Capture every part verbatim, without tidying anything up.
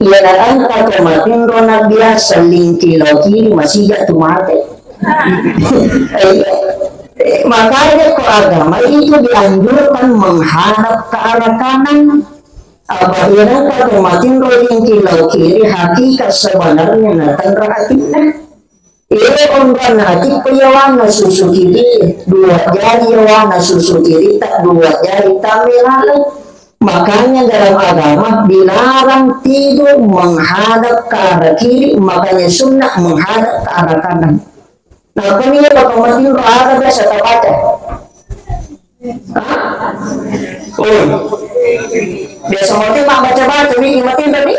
Iya, engka to matinro na biasa lingki lao kiri, masija tu mate. Eh, eh, makanya ko agama itu dianjurkan menghadap ke arah kanan. Apa iya engka to matinro lingki lao kiri, hakikat sebenarnya na tenra atinna. Iya, onronna ati ko yawana susu kiri, dua jari yawana susu kiri, tak dua jari tambe laleng. Makanya dalam agama dilarang tidur menghadap ke arah kiri, makanya sunnah menghadap ke arah kanan. Nah, kami ya Bapak Matinro, ada biasa terbaca. Hah? Oh. Biasa mati mak baca-baca, Miki Matinro, di.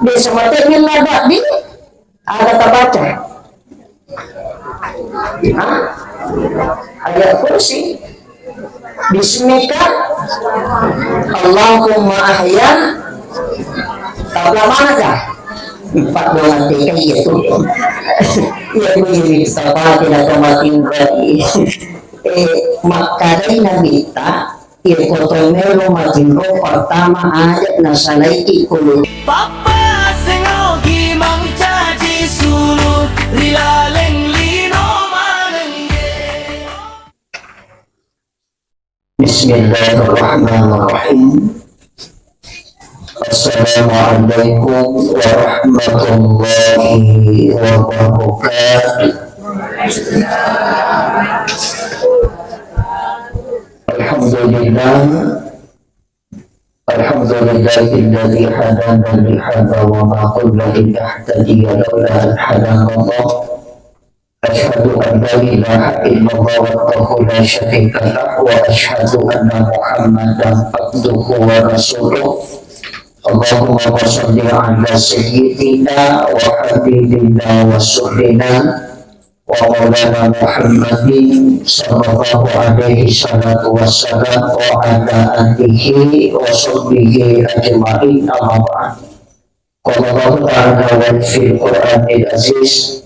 Biasa mati min lada, di. Ada terbaca. Hah? Ayat kursi. Bismika Allahumma ahya. Tabla mana kah? Empat doang tiga iya tuh. Iya tuh ini kita pakai atau makin berarti. Eh, makkadai Nabitta, iyako to melo matinro pertama aja nasalaiki kulu. Pappasengngoki mancaji sulu ri laleng lino manengge. Bismillahirrahmanirrahim. Assalamualaikum warahmatullahi wabarakatuh. Alhamdulillah. Alhamdulillahilladzi hadana lihadza wa ma kunna linahtadiya laula an hadanallah. Asyhadu an la ilaha illallah wahdahu la syarika lah, wa asyhadu anna Muhammadan abduhu wa rasuluh. Allahumma shalli ala sayyidina wa habibina wa rasulina wa maulana Muhammadin sallallahu alaihi salatu wassalam wa ala alihi wa sahbihi ajma'in, amma ba'd. Qala Allahu ta'ala wa fil Qur'anil Aziz,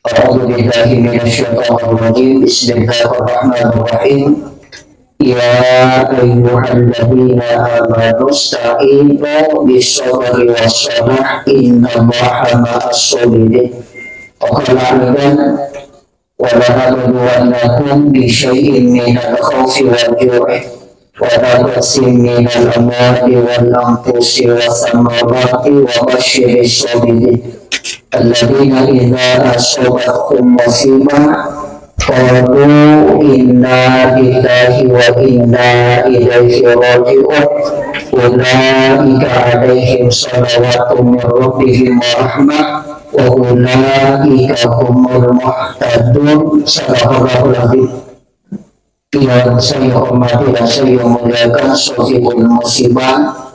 a'udzu billahi minasy syaithanir rajim. Bismillahirrahmanirrahim. Ya ayyuhalladzina amanu ista'inu bis sabri was salah, innallaha ma'as sabirin. Wa qala aidan, wa lanabluwannakum bi syai'in minal khaufi wal ju'i wa naqsin minal amwali wal anfusi was samarati wa basysyiris sabirin. Alladzina idza asabathum musibah qalu inna lillahi wa inna ilaihi raji'un. Ulaika alaihim salawatun min rabbihim wa rahmah wa ulaika humul muhtadun. Sadaqallahul azim. Yang saya hormati dan saya muliakan, sahibul musibah,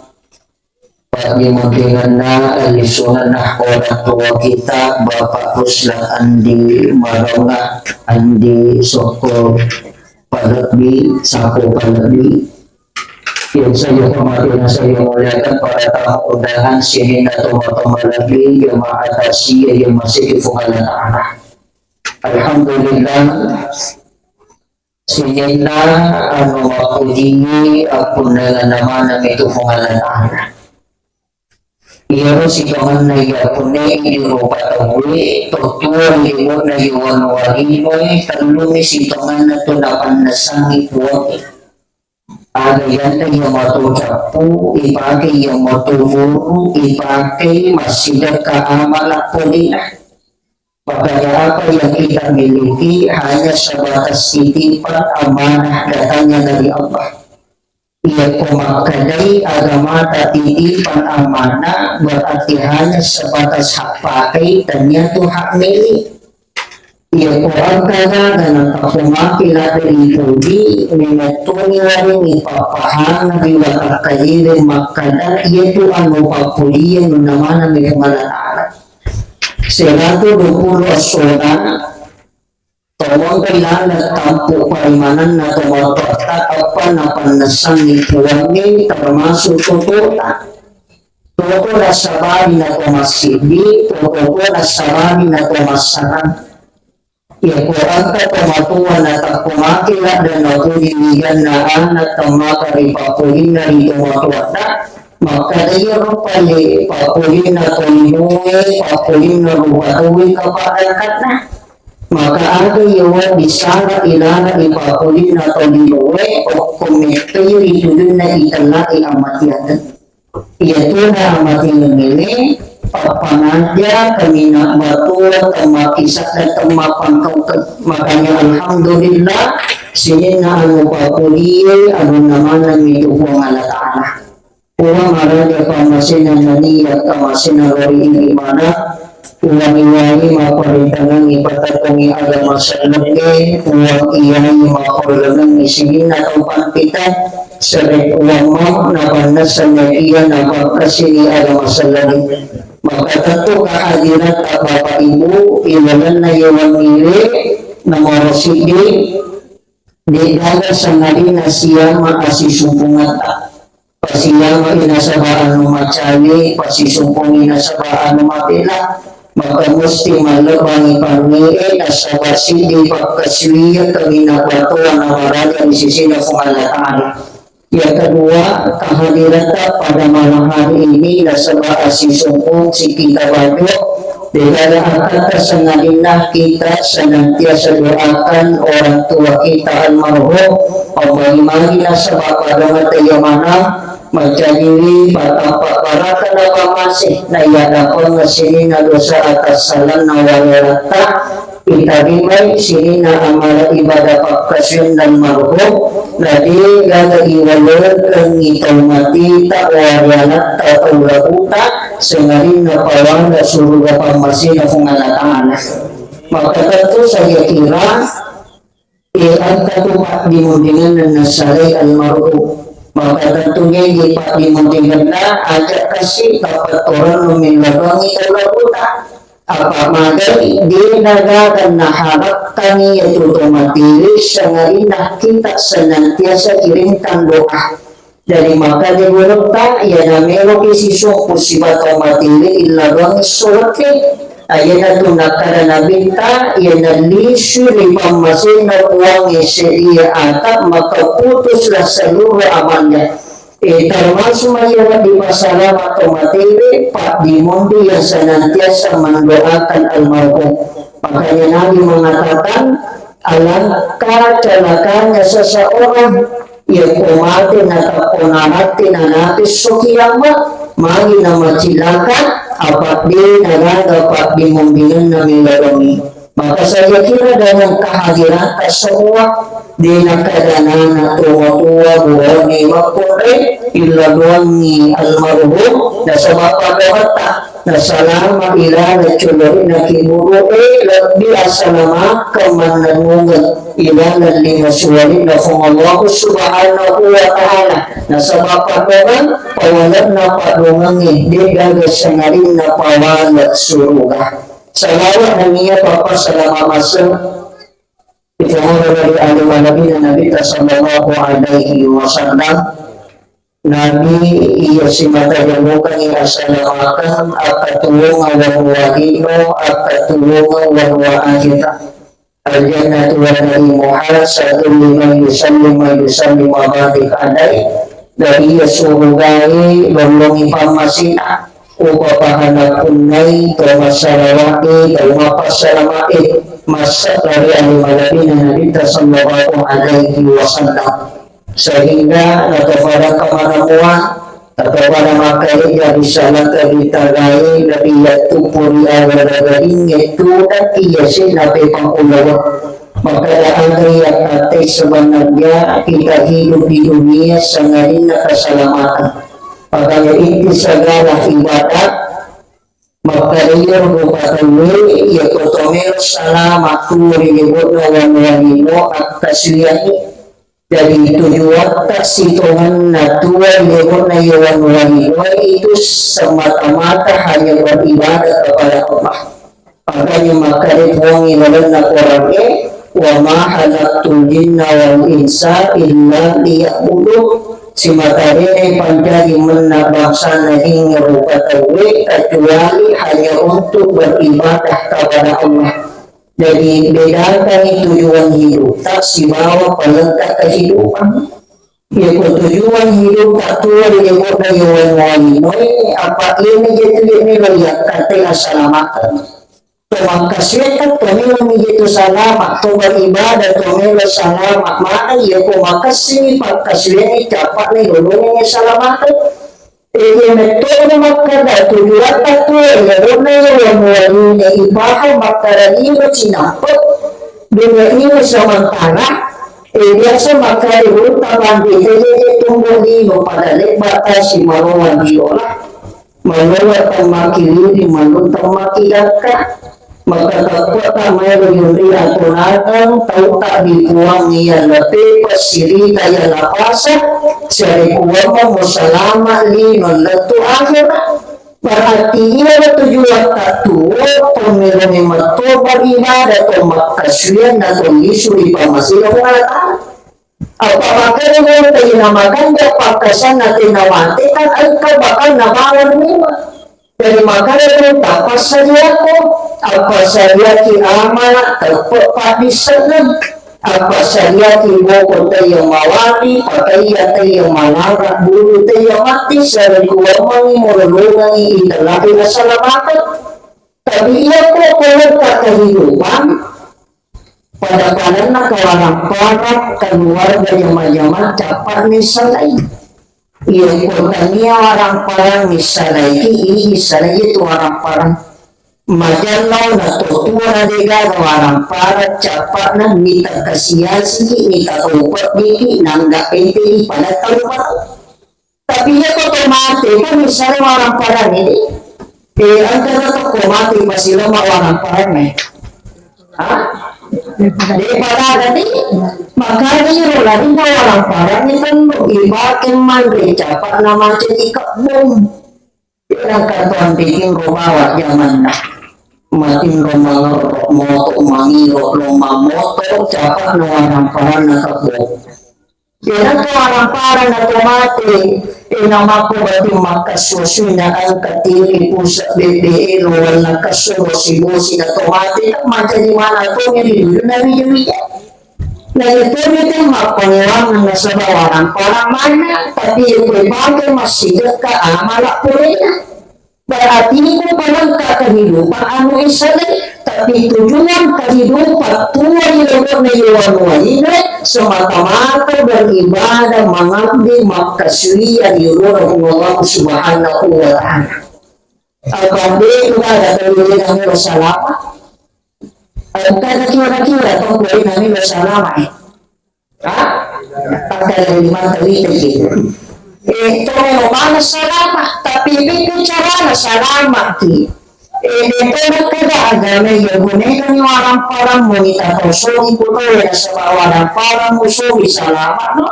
Pak Dimuntinganna, lisunganna orang tua kita, Bapak Ruslan Andi Maronga, Andi Soko Palebbi, Sako Palebbi. Yang saya hormati dan saya muliakan para tamu undangan, sininna tomatoa malebbi, jemaah takziah yang masih di Fungala Ta'ala. Alhamdulillah, sininna anu mappujingngi appunnangenna maneng itu Fungala Ta'ala. Iyaro sitongenna iya punnai di rupa tauwe, tottuo lino'na iya wanuwa linoe, tellumi sitongenna tu napannessangngi Puangnge. Aga yanre iya matu cappu, ipake iya matu guru, ipake massidekka amala polina. Makanya apa yang kita miliki hanya sebatas titipan amanah datangnya dari Allah. Iya ko makkedai agamata titipan amanah, berarti hanya sebatas hak pakai, tania tu hak milik. Iya ko engka gaga natakko maki ladde ri pudi, memettuni waring ipappahang ri watakkajiwe makkeda, iya tu anu pappudiye nunna maneng mi Puang Allah Ta'ala. Seratu dua puluh essona, tomongkai laleng tampu parimanenna tomatoatta, eppa napannessangngi Puangnge, termasuk totota. Toto nassabari na to massiddi, toto to nassabari na to massarang. Iya ko engka tomatoa natakko maki ladde napuji wijanna ana temmaka ri pappolinna ri tomatoatta, Makkeda iyaro pale pappolinna tolinoe, pappolinna rupa tauwe kapadangkanna. Maka aga iya wedding sara ilaleng pappolinna tolinoe, okko mettai ritujunna itellai amatiangeng. Iyatona amatiangeng ele, pappangaja, kaminang batua, temmakkisadda, temmapangkaukeng. Makanya alhamdulillah, sininna anu pappolie, anunna manengngi tu Puang Allah Ta'ala. Puang maraja pammasena nania kamasena lori imana, Puang iwai maparintangangi patattongi agama sellengge, Puang iyai mapaullengengi sininna tau pampita, sere Puang mau napannessa nakia napakkasini agama sellengge. Maka tentu kehadiran Bapak Ibu ilalenna yawangiwe nomor sidi, degaga sangadinna siama asisumpungatta. Pasilamai nasaba anu macawe, pasisumpungi nasaba anu mabela, maka musti mallebbangi pangie nasaba siddi pakkasiwiang kaminang batua namaraja ri sisina Puang Allah Ta'ala. Yang kedua, kehadiran pada malam hari ini nasaba asisumpung sikita bajo, degaga akkatta sangadinna kita senantiasa doakan orang tua kita almarhum, magi-magi nasaba pada mata yang mana Macajiwi patappa baraka napamase, naiyadapang sininna dosa atassalanna walalatta, itarimai sininna amala ibadah pakkasiwiang almarhum, na degaga iwalekengngi tau mateta, walalatta, tau labuta, sengarinna pawala suruga pammasena Puang Allah Ta'ala. Maka tentu saya kira, Eh, engka tu paddimundingenna nassalai almarhum. Maka tentu jaji paddimundingenna aja kasi tapattorang lumillarang tau labuta. Apa magai de nagaga naharakkangi yatu to matiwi sangadinna kita senantiasa kirimkan doa. Jadi makkeda gurutta, iyana meloki sisumpu sibawa tau matiwi illaduangngi suratte. Ayanatu nakkeda Nabitta, iyana lisui ri pammasena Puangnge sedia ata, maka putuslah seluruh amalnya. Eh, termasuk mayya wedding passalama tau matiwi, paddimundi yang senantiasa mendoakan almarhum. Makanya Nabi mengatakan, alangkah celakanya seseorang Iyako mate natappo naratti nanapessoki amma, magi namacilaka, apa de nagaga paddimundingenna melarongi. Maka saya kira dengan kehadiran semua, de nakadanana tua-tua, burane, makkunrai, illaduangi almarhum, nasaba pada watta. Nasalama ilalang collorina kiburu'e, lebbi assalamakkeng mannennungeng ilalang lino suwalinna Puang Allahu Subhanahu wa Ta'ala. Nasaba paddongeng, pawalenna paddongengnge, de'gaga sangadinna pawale suruga. Salawat nennia pappasalama maseng Ipahoro ri ale malebina Nabitta sallallahu alaihi wasallam, Nabi iya simata jamukangngi asalamakeng, akkatuwongeng wanuwa lino, akkatuwongeng wanuwa ahera. Al-jannatu wa na'imuha sadrun liman yusalli wa yusallim wa barik alaih. Dari iya surugae lollongi pammasena. Upapahanna punnai to massalawae, to mappassalamae, massala ri ale malebina Nabitta sallallahu alaihi wasallam. Sehingga natopada kamanamuang, natopada makkaeja risalata ri tagae, nariyattuppu ri aga-, aga gadingnge tudang iya senna pepang ulaweng. Makkeda aga iya kate sebenarnya kita hidup di dunia sangadinna keselamatan. Makanya inti segala ibadah, makkeda iyaro rupa tauwe, iyako to melo salama tuo ri lebo'na wanuwa lino akkasuwiangngi. Jadi tujuatta sitongenna tuo ri lebo'na iya wanuwa lino itu semata-mata hanya beribadah kepada Allah. Makanya makkeda Puangnge lalenna Korangnge, "Wa ma khalaqtul jinna wal insa illa liya'budun." Simata de'na pancaji menna bangsana jingnge rupa tauwe kecuali hanya untuk beribadah kepada Allah. Jadi bedakangngi tujuan hidup tak sibawa pelengkap kehidupan. Iya ko tujuan hidup tattua ri lebo'na yawa-, yawa linoe, apa iya mi je tu je melo yakkatte asalamakeng. To makkasuetta to melo mi je tu salama, to beribadah to melo salama. Maka iya ko makessing pakkasueangngi cappa'na lolongengngi asalamakeng. Iya metto makkeda tujuatta tu lebo'na yawa muwaline ipahang makkeda lino cinampe dunia ini sementara. Eh, biasa makkeda ulutta mandi tejeje tumbuh lino pada lebba tasi malowa biola, malowa temmakilini, malowa temmakidakka. Maka teppe'ta maelo yonri atonateng tauta ri Puang iya lepe passirita iya lapasa, siare kuwamma musalama lino lettu akhera. Berarti iya tujuatta tuo, to melo memeng to beribadah, to makkasuwiang na to lisu ri pammasena Puang Allah Ta'ala. Apa makkeda tena makanja pakkasanna tena mate kan engka bakal nabawang memang. Jadi makanya tu tapassariako, appasariaki amala teppe paddissengeng, appasariaki boko taiya mawali, pakaiya taiya malara, bulu taiya matti, sarekkuammengi mololongengi itelai asalamakeng. Tapi iya ko poletta kehidupan, pada-padanna kawarang-parang keluarga jama-jama cappa'ni salai. Iya ko tania warang-parang missalaiki, iji salai itu warang-parang. Majallau na totua na degaga warang-parang cappa'na mita kasiasiki, mita topeddiki, nangga ente di pada tau. Tapi iya ko to mate kan misalnya warang-parang ini, eh, engka to ko mate masih lama warang-parang nih. Hah? Daripada ni, makanya iro larinna warang-parang ni tentu ibake manre capa na macet ikebbung. Yang katuan bikin robawa jamanna. Matinro mangerro moto mangiro lomba moto capa na warang-parang na kebbung. Iyanatu warang-parang na to mate, e, namakko batu makkasuwa-suwi na engka tiri pusek bebbe e lowang na kesso bosi-bosi na to mate, kan mancaji mana to ri dulunna wija-wija. Na iya to ri kan mappangewangan nasaba warang-parang manna, tapi iya ko ipake massidekka amala polena. Berarti itu pelengkap kehidupan anu isale, tapi tujuan kehidupan tua di lebo'na yawa-, yawa linoe semata-mata beribadah, mengabdi, makkasuwiang di ulureng Allah Subhanahu wa Ta'ala. Apa de itu ada kemudian yang salama? Engka kira-kira tau ko nami lo salama, eh. Ha? Pakai lima tawita ki. Eh, to melo mana salama, tapi itu carana salama ki. Eh, de to kada agama ya guneka ni warang-parang muni ta to sogi kuto ya saba warang-parang musuhi salama no.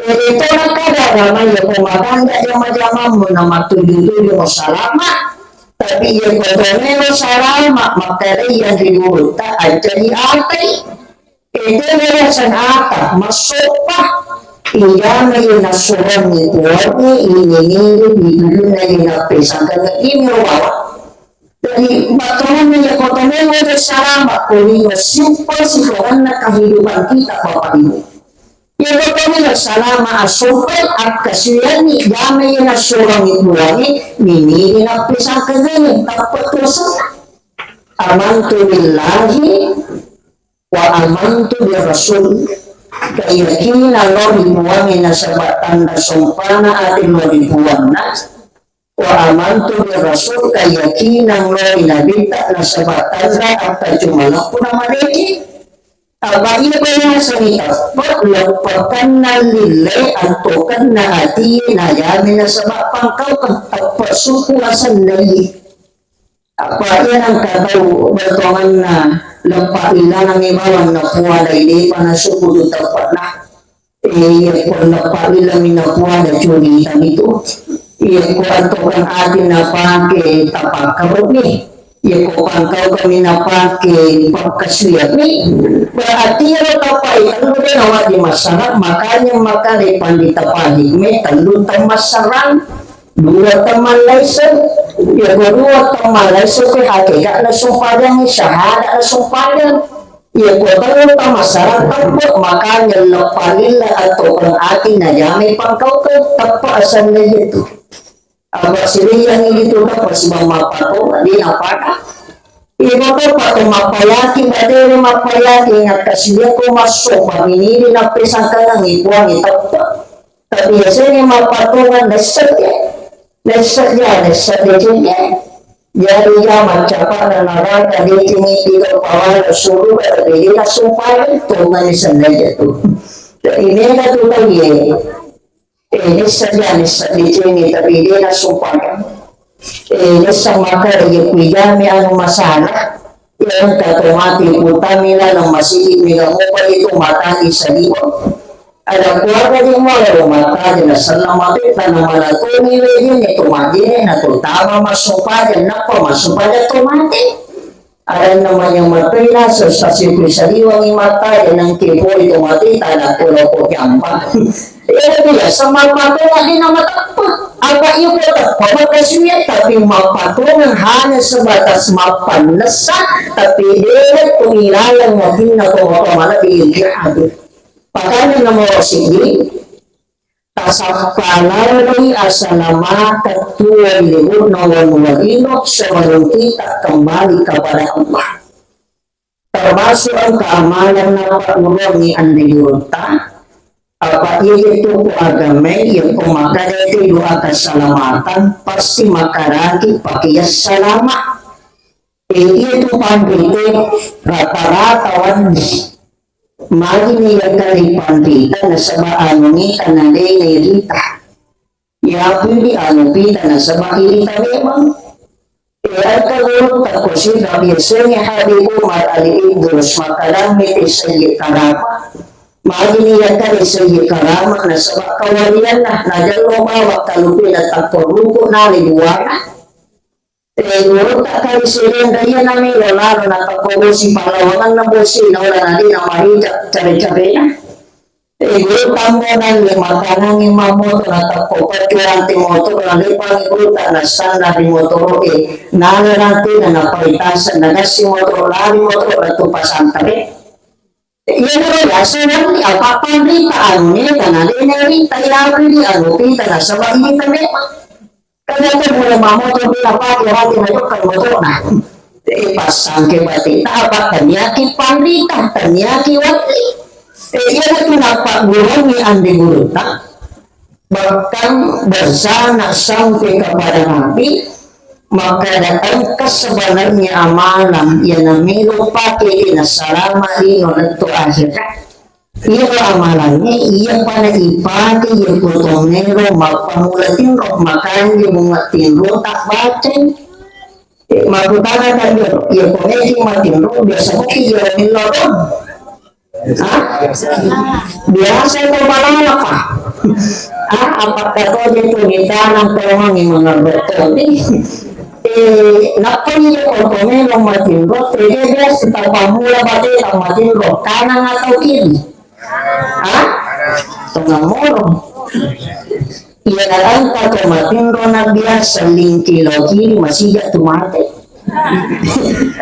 Ede to nakkeda agama, iya ko maganja jama-jamammu na mattuju-tuju musalama, tapi iya ko to melo salama, makkedai yang ri gurutta, ancani atai. Ede biasa ata, massoppa, ijama iya nassurangi Puangnge, ini-ini, ditujunna iya nappesangkengnge, ini ro bawang. Jadi, battuanna iya ko to melo salama, ko lino siuppa sitongenna kehidupan kita, Bapak Ibu. Iya, pokoknya salama assopai, akkasuwiangngi, damai nassurangi Puangnge, nini nappesangkengnge, tappa tuasenna. Amantu billahi wa amantu bir rasul. Keyakinan lo ri Puangnge nasaba tanda sompana ati lo ri Puanna. Wa amantu bir rasul, keyakinan lo ri nabitta nasaba tanda akkacumaleppu namaleki. Apa iya biasa ni teppe leppekenna lille attokenna atie najami nasaba pangkaukeng teppe suku asenna iye. Apa iya nangka tau bertonganna leppa ilanangi bawang napuadai depa nasuku tu teppe'na. Eh, iya ko leppa ilami napuada curi tamitu. Iya ko attokan ati napake tapakkaromi. Iya ko pangkaukami napake pakkasuwiami. Berarti iyaro tapai tellu de nawaddi massarang, makanya makale pandita pahikme tellu temmassarang, dua temmallaiseng. Iya ko dua temmallaiseng ke hakikatna sumpajangngi, syahadatna sumpajang. Iya, ko tellu ta masalah teppa, makanya leppa lilla atau pengati najamai pangkaukeng teppa asal itu. Apa siriangi itu teppa sibang mappato, di napaka. Iya, ko teppa ko mappayaki, bateri mappayaki, ngakkasia ko massopa miniri nappesangkangangi puangi teppa. Tapi biasanya mappatongan nessek ya. Nessek ya, nessek deceng ya. Jadi ya, maccapana naraka deceng itu pawala suruga, tapi dia langsung pakai tuh manis aja tuh. Jadi ini ada tuh lagi. Eh, nessek ya, nessek deceng, tapi dia langsung pakai. Eh, nessek maka dia pijami anu masalah. Iya, engka to mate, utami laleng masigi, mega mopa itu matani saliweng. Ada keluarga di muara rumah tangga, na selama mate, tanah mana to ni wejene to majene, na to tama masuk paja, napa masuk paja to mate. Ada namanya mate, na stasiun saliweng mata, nang kepoi to mate, tanah pulau ko jampa. Iya, biasa mappatona de na mateppa. Apa iya ko teppa makkasuwiang, tapi mappatona hanya sebatas mappannessa, tapi de tu ilaleng atinna to mappamalebbi hadir. Makanya nomor siji, tasappa laloi asalamakeng tuo ri lebo'na wanua lino sebelum kita kembali kepada Allah. Termasuk engka amalan napaguruangngi anre gurutta, apa iya tu ku agamae, iya ko makkeda tu doa keselamatan, pasti makkaraki pakeang salama. Eh, iya tu panrita rata-rata wenni. Magi ni iya kali panrita nasaba anu ni tanalena rita. Yapi di anu pita nasaba irita memang. Eh, engka gurutta ko Sidra biasanya Habib Umar Ali Idrus, makkalammi te Sayyid Karama. Magi ni iya kali Sayyid Karama nasaba kawalianna, najello bawa kalupena takko ruku nale buana. Eh, gurutta kali Sirendra iya namelo lalo natakko bosi pallawanganna bosi naola nadi namarica care-carena. Eh, gurutta monang le makanangi mammoto natakko paccu rantai motor nalepangi gurutta nassanda ri motoro e nale rantai na naparitasa nagassi motor lari motor ratu pasantere. Iyanaro biasa nanti apa-apa rita anu ni tanalena rita iya di anu pita nasaba ini tanema. Kada tu boleh mamoto pita pake rati na jokka motor na. Eh, pasangke bati ta apa taniaki panrita taniaki wati. Eh, iya tu napa gurungi ande gurutta. Bahkan bersanak sampai kepada Nabi, maka datangkah sebenarnya amalan yang namelo pake dina salama lino lettu akhirat. Iyaro amalangnge iya pada ipake iya ko tongero mappammula tinro, makanya bunga tinro tak baca. Eh, makutana kan iya ko meki matinro biasa mungkin iya millo dong. Hah? Biasa itu malalapa. Ah, apa kata dia tu kita nang tolong mengerti. Eh, nappa iya ko tongero matinro, tege biasa tapammula bate matinro, kanan atau kiri. Hah? Tengah moro. Iya, engka to matinro na biasa lingki lao kiri, masija tu mate.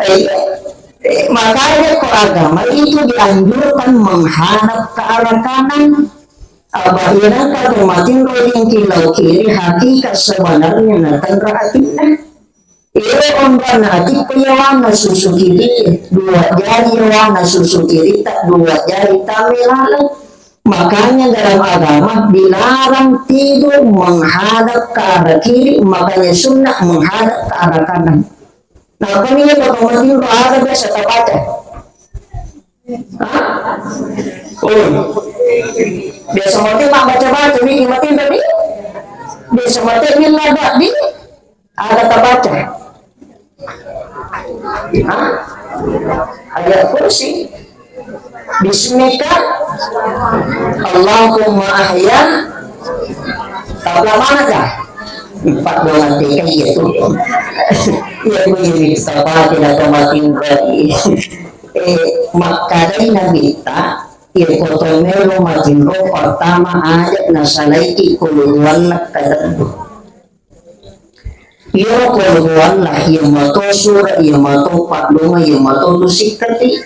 Eh, eh, makanya ko agama itu dianjurkan menghadap ke arah kanan. Apa iya engka to matinro lingki lao kiri, hakikat sebenarnya na tenra atinna. Ero onronna ati peyawanna susu kiri, dua jari yawanna susu kiri, tak dua jari tame laleng. Makanya dalam agama dilarang tidur menghadap ke arah kiri, makanya sunnah menghadap ke arah kanan. Nah, apa ini kalau matinro ada biasa terbaca? Hah? Oh. Biasa mate baca-baca, bikin matinro di. Biasa mate milla di. Ada tabaca? Hah? Ayat kursi. Bismika Allahumma ahya. Tabla mana kah? Empat doang tiga iya tuh. Iya gue ini tabaca tidak tabaca. Eh, makadai Nabi ta, iya kotomelo matinro pertama aja nasalaiki kuluhuwalla kadebbu. Iyaro kuluhuwalla, iya mato sura, iya mato paddonga, iya mato lusikkati.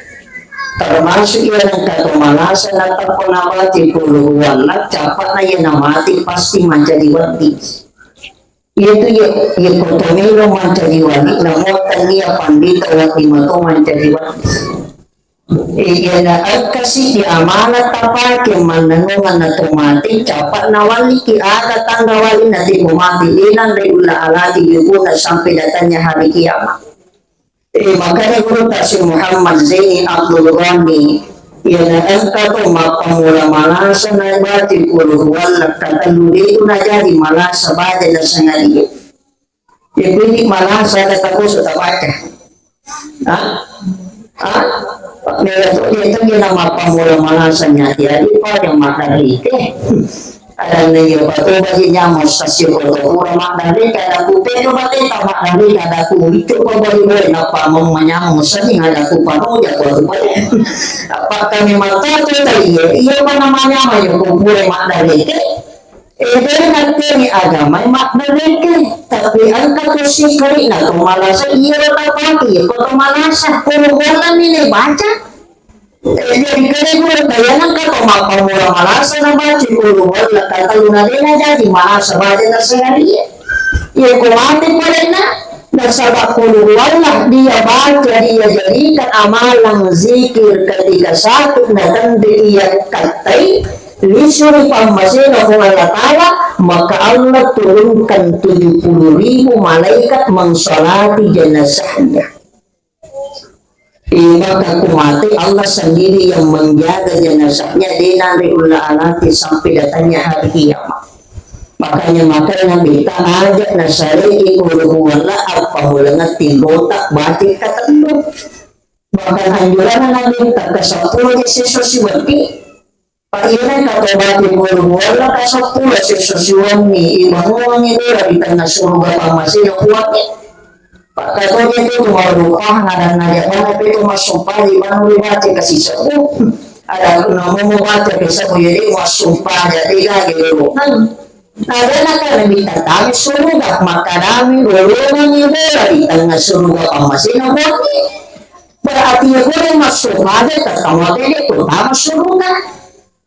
Termasuk iya nengka to malasa nateppo nabaca qul huwallah, capa'na iya namati pasti mancaji wedding. Iyatu iya, iya ko to melo mancaji wali, namo tennia pandita wedding mato mancaji wali. Iya na engkasi di amala tapake mannennungeng na to mati, capa'na walliki aga tangga wali na tiko mati, inang ri ulla alati yukuna sampai datangnya hari kiamat. Eh, makanya guru Tasir Muhammad Zaini Abdul Ghani, iya na engka to mappammula malasa na baca qul huwallah katellu ribu na jadi malasa baja na sengaja. Ya, jadi malasa ada takoso tabaca. Ah? Ah? Mela to, ya, itu dia nama pamula malasa nyati. Jadi, pada makan rike. Ada neng yo patoba je nyamo sasio koto pura madarika ada ku pedo bateta madarika ada ku itu ko bali bali napa mong manyamo seni ada ku panoja ko tu bali. Apa kami mata tu tadi ya iya mana manyamo yo ko pura madarika. Ede nakkeni agama madarika tapi engka tu sikali na to malasa iya lo tapaki ko to malasa ko lo bola ni le baca. Jadi, kede guru, kayana engka to mappamula malasa nabaca qul huwallah, katellu na de najaji malasa baja na sengaja. Iya ko mate palenna, nasaba qul huwallah dia baca, dia jadikan amalan zikir ketika sakit, na tenri iya kattai, lisuri pammasena Puang Allah Ta'ala, maka Allah turunkan tujuh puluh ribu malaikat mengsolati jenazahnya. Iya, maka ku mate, Allah sendiri yang menjaga jenazahnya, de nanre ulla alati sampai datangnya hari kiamat. Makanya, makanya Nabi ta aja nasareki qul huwallah, apa mulanga tinggota batik katellu. Bahkan anjuran Nabi ta ke sepuluh di siswa siwati. Pak, iyana engka to baca qul huwallah ka seppulo siesso siwenni, ibangungengngi bela ri tengnga suruga pammasena Puangnge. Pak, katoje tu tu marupahang adanna jabana pe tu massumpaja ibanu ribaca ka sisebbu. Ada namomo baca ka sisebbu jadi massumpaja de gaga lolongeng. Adana ka nabitta tama suruga, makkedami lolongengngi bela ri tengnga suruga pammasena Puangnge. Berarti iya pole massumpaja tette mate de tu tama suruga.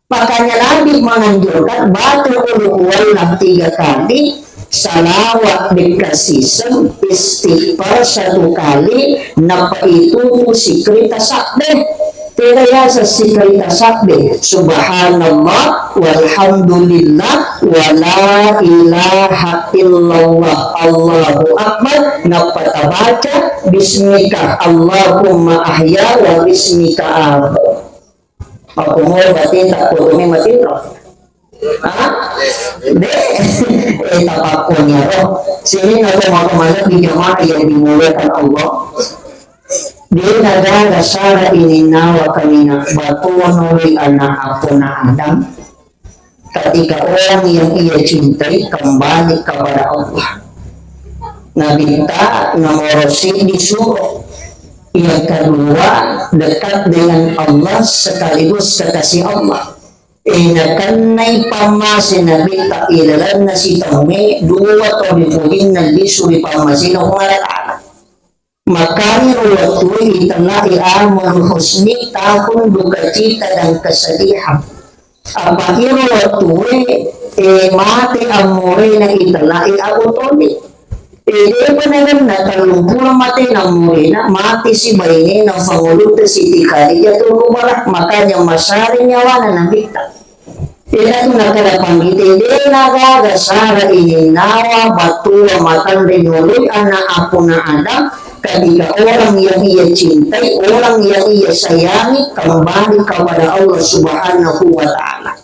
Makanya Nabi menganjurkan baca qul huwallah tiga kali, salawat dikasih sem, istighfar satu kali, napa itu sikrita sabbe. Tega yasa sikrita sabbe, subhanallah, walhamdulillah, wa la ilaha illallah, Allahu akbar, napa tabaca, bismika Allahumma ahya wa bismika amutu. Makkumua bateta, kotone bateta. Ha? De. Eh, tapakkoniaro. Sininna to maka malak di jamaah yang dimuliakan Allah. De nagaga sara ininnawa kaminang batuanoi anak apona Adam. Ketika orang yang ia cintai kembali kepada Allah. Nabitta nomoro siddi suruh. Yang kedua, dekat dengan Allah sekaligus kekasih Allah. Eh, nakennai pammase Nabitta ilalenna sitaungnge, dua tau ripolinna lisu ri pammasena Puang Allah Ta'ala. Makanya ro wettue itellai Amul Husni, tahun duka cita dan kesedihan. Apa iro wettue, eh, mate ammorena itellai Abu Thalib. Eh, depa nagenna tellung pulo mate nammorena, mate si bainena Pangulutta Siti Khadijah tu Kubra, makanya masare nyawana Nabitta. Iyanatu nakkeda panrita, de nagaga sara ininnawa battua matanre noloi anak apona Adam, ketika orang yang ia cintai, orang yang ia sayangi kembali kepada Allah Subhanahu wa Ta'ala.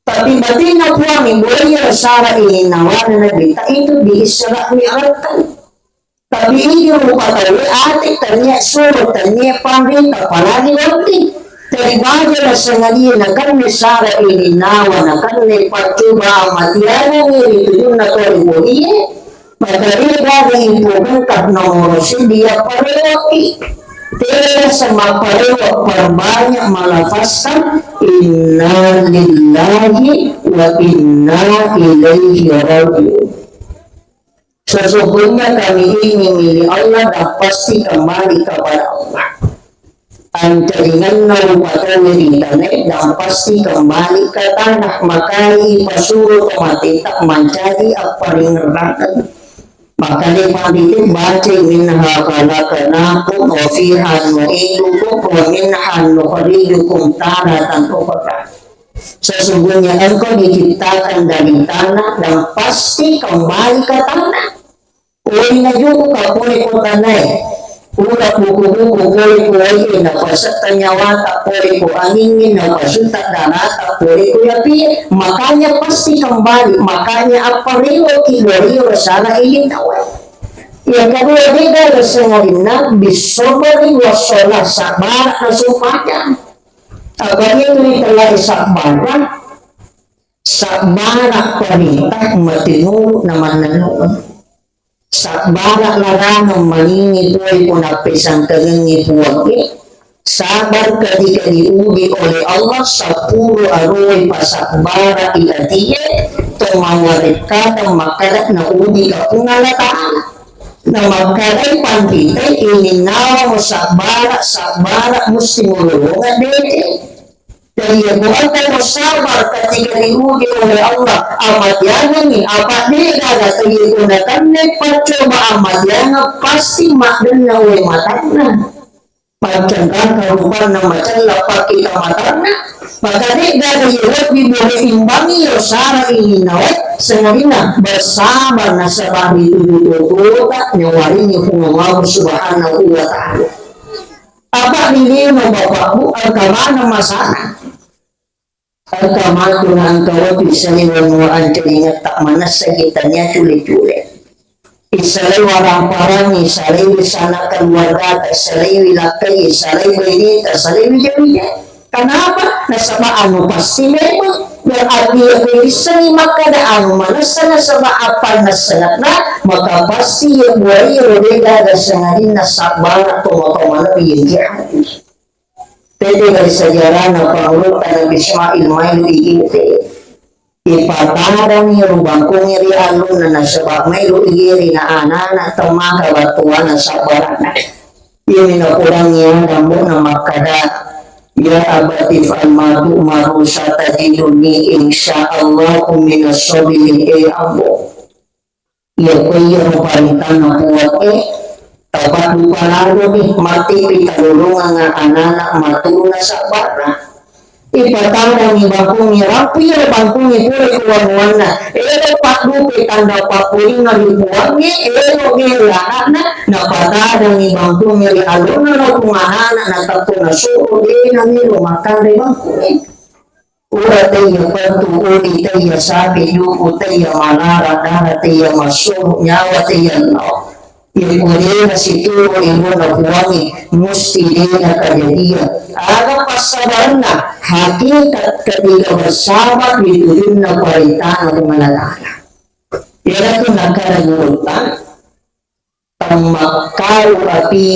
Tapi batinna Puangnge, boleh ia sara ininnawana Nabitta itu di Isra Mi'rajkan. Tapi idi rupa tauwe ate tennia suro, tennia panrita, apalagi wedding. Jadi baja nasengadia nakenna sara ininnawa, nakenna paccoba matiangengngi ri tujunna to ri bohie, maka de gaga ipogengka nomoro siddi yapparewakki. Tega semapparewa, perbanyak melafazkan inna lillahi wa inna ilaihi raji'un. Sesungguhnya kami ini milik Allah dan pasti kembali kepada Allah. Ancaringenna rupa tauwe ri tanae dan pasti kembali ke tanah, makai pasuro to mateta mancaji apparingerrangeng. Makanya pandita baca, "Minha khalaqnakum wa fiha nu'idukum wa minha nukhrijukum taratan ukhra." Sesungguhnya engkau diciptakan dari tanah dan pasti kembali ke tanah. Oina juku ka pole ko tanae. Pura buku-buku pole ko wae, napasetta nyawata pole ko angingngé, napasutta darata pole ko api. Makanya pasti kembali. Makanya apa rewo ki dorio sara iling tawa. Yang kedua, beda sengarinna bisobari wassolah, sabar na sumpajang. Apa itu itulah sabar. Sabbara parintah matinulu na mannennung. Sabbara larangang maningi pole ko nappesangkangengngi Puangnge. Sabar ketika diuji oleh Allah, seppulo aroe pasabbara i atie, to mawarekkatang makkada nauji ka Puang Allah Ta'ala. Na makkadai panrita, ininnawa sabbara, sabbara musti mulolongeng dede. Jadi, ya, bukan sabar ketika diuji oleh Allah. Amatiangengngi, apa de gaga tegi guna kanne percoba amatiangeng pasti maddenna oleh matanna. Macam rangka rupanna macella pakkita matanna. Maka de gaga ye lebbi boleh imbangi yo sara ini nawe sengarina bersabar nasaba ri tuju tututa nyawarini Puang Allah Subhanahu wa Ta'ala. Apa ri lino bapakku engka maneng masana. Engka matu na engka wettu isalai wanua ancaringetta manessaki tania cule-cule. Isalai warang-parangi, isalai sana keluargata, isalai lakkai, isalai baineta, isalai wija-wija. Kenapa? Nasaba anu pasti memang. Berarti ya issengi makkada anu manessa nasaba apa nassengatna, maka pasti ya buai rodega dan sengadinna sabar tomo-tomo lebih yang hati. Tete dari sejarahna pangulutta Nabi Ismail mailu igiri. Ipatadangi rubangkungi ri alunna nasaba mailu igiri na anana temmaka battuanna sabbaranna. Iyami napodangi Adam na makkada, "Ya abati fa'al ma tu'maru satajiduni insyaallahu minas sabirin." Eh, Ambo. Iya, ko iya ro paritana Puang e, tapaddupa lalo ni, matti pitalolongeng anana matuna sabbarna. Ipatadangi bangkungi, rappi ro bangkungi pura ko wanuanna. Ero paddupe tanda pappurinna ri Puangnge, ero gere anakna, napatadangi bangkungi ri alona ro Puang anana, nateppuna suro, dena melo makanre bangkungi. Ura taiya pettu, udi taiya sapi, juku taiya malara, dara taiya massoro, nyawa taiya lao. Iya ko dena situru ilmuna Puangnge, musti dena kajadian. Aga passabarenna, hakikat ketika bersabar ri tujunna paritana Puang Allah Ta'ala. Iyanatu nakkada gurutta, temmakkalu api,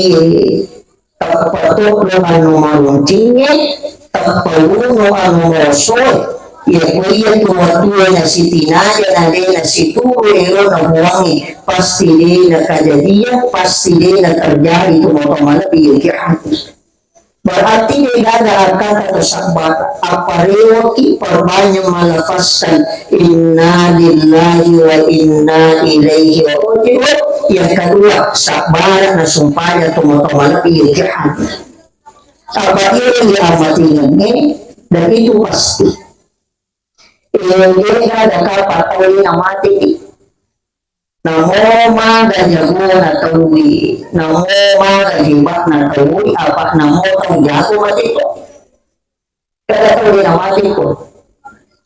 tappa toddo anu maruncingnge, tappa wuno anu mosoe. Iya ko iya tu watue nasitinaja na de nasituru elona Puangnge, pasti de nakajadian, pasti de naterjadi tu mapamalebi iya ki ati. Berarti de gaga akkata to sabbar, apparewoki perbanyak melafazkan inna lillahi wa inna ilaihi raji'un. Yang kedua, sabbara na sumpajang to matoa malebbi iya ki ati. Apa iya iya amatingengnge, dan itu pasti. Iya, iya, ada kapang tau iya mati. Namo maga jagona tauwe, namo maga heba'na tauwe, apa namo tau jago mate ko. Kada tau de namate ko.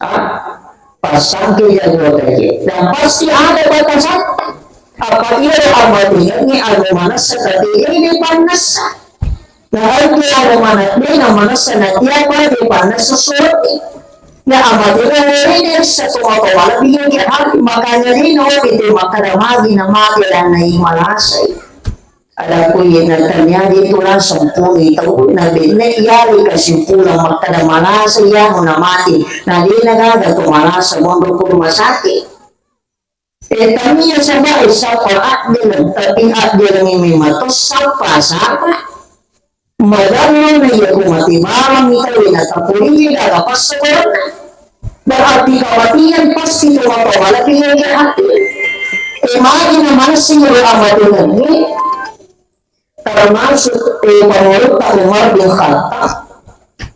Ah, pasangke jago tauwe. Dan pasti ada batasanna. Apa iya amatingengnge anu manessa tadi ini pannessa. Na engka anu mana-, de namanessa na tiapa de pannessa suru'ni. Na amatenna de rissa to matoa malebbi iya ki ati, makanya de nawedding te makkada magi na mate dan nai malasai. Ada ku iya na ternyata itu langsung puni tau na benne iyari kesimpulan makkada malasai iya na mate. Na de na gaga to malasa monro ko rumah sakit. Eh, tania saba, eh, sapa addeleng, tapi addelengngi memang to sapa, sapa. Magallo na iya ko mate bawang ita wena tapori de gaga passa koranna. Berarti kematian pasti to mappamalaki iya ke hati. E magi na manessing ro amatengengnge, termasuk e pangulutta Umar bin Khattab.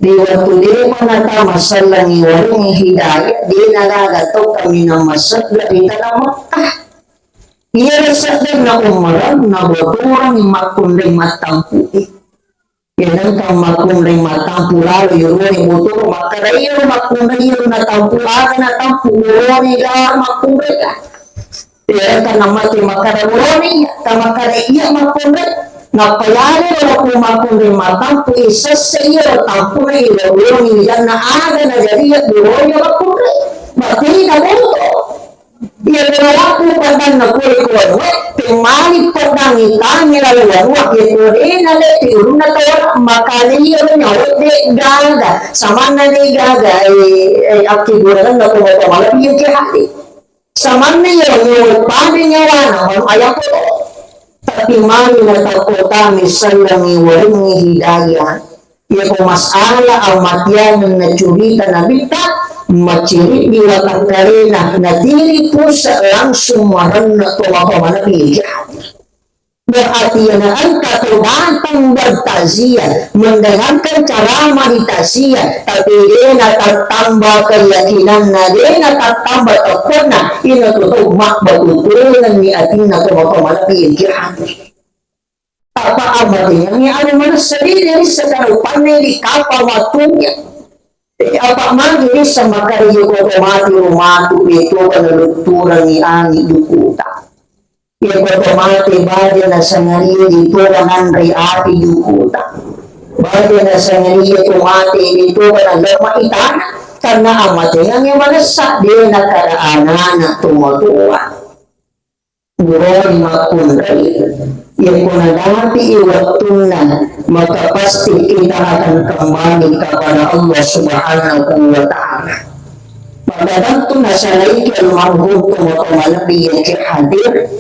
Di waktu depa natama sellengi warengngi hidayah, de nagaga to kaminang masedding ri tanah Makkah. Iyaro seddenna Umar nabotorangi makkunrai mattampu'e. Iya nengka makkunrai mattampu lalo iyarone botoro makkada iyaro makkunrai iyaro natampu aga natampu burone ga makkunrai ga. Iya nengka namate makkada burone iya, ta makkada iya makkunrai. Nappa iyaro ko makkunrai mattampu isesse iyaro tampuna iyaro burone janna aga najadi iya burone makkunrai. Berarti naboto. Iya, ko nalappu peddanna pole ko wanua, temmani peddangngi tangngi laleng wanua, iya ko de nalette ulunna tawwa, makana iyaro nyawa de gaga, samanna de gaga, eh, eh, akkegurengenna ko matoa malebbi iya ke hati. Samanna iyaro nyawa pade nyawana, manu ayang ko. Tapi mani natakko tami sellengi warengngi hidayah. Iya ko masalah amatiangeng nacurita Nabitta, maciriddi watakkalena, natiri pusat langsung marenna to mappamalebbi iya ke hati. Berarti iya na engka to datang bertakziah, mendengarkan ceramah di takziah, tapi de natattamba keyakinanna, de natattamba tepponna, ina to tau mabbatu tengenni atinna to mappamalebbi iya ke hati. Apa amatengengnge anu manessa de risseng kana upanna di kapang wattunna. Apa magi risseng makkada iya ko to mate ro matu de toga nalutturangi angi jukuta. Iya ko to mate baja nasangarie de toga nanrei api jukuta. Baja nasangarie to mate de toga nalemmai tana. Karena amatengengnge manessa de nakada anana to matoa. Buroi makkunrai, yakko nadapi'i wettunna, maka pasti kita akan kembali kepada Allah Subhanahu wa Ta'ala. Maka tentu nasalaiki almarhum tomatoa malebbi yang hadir,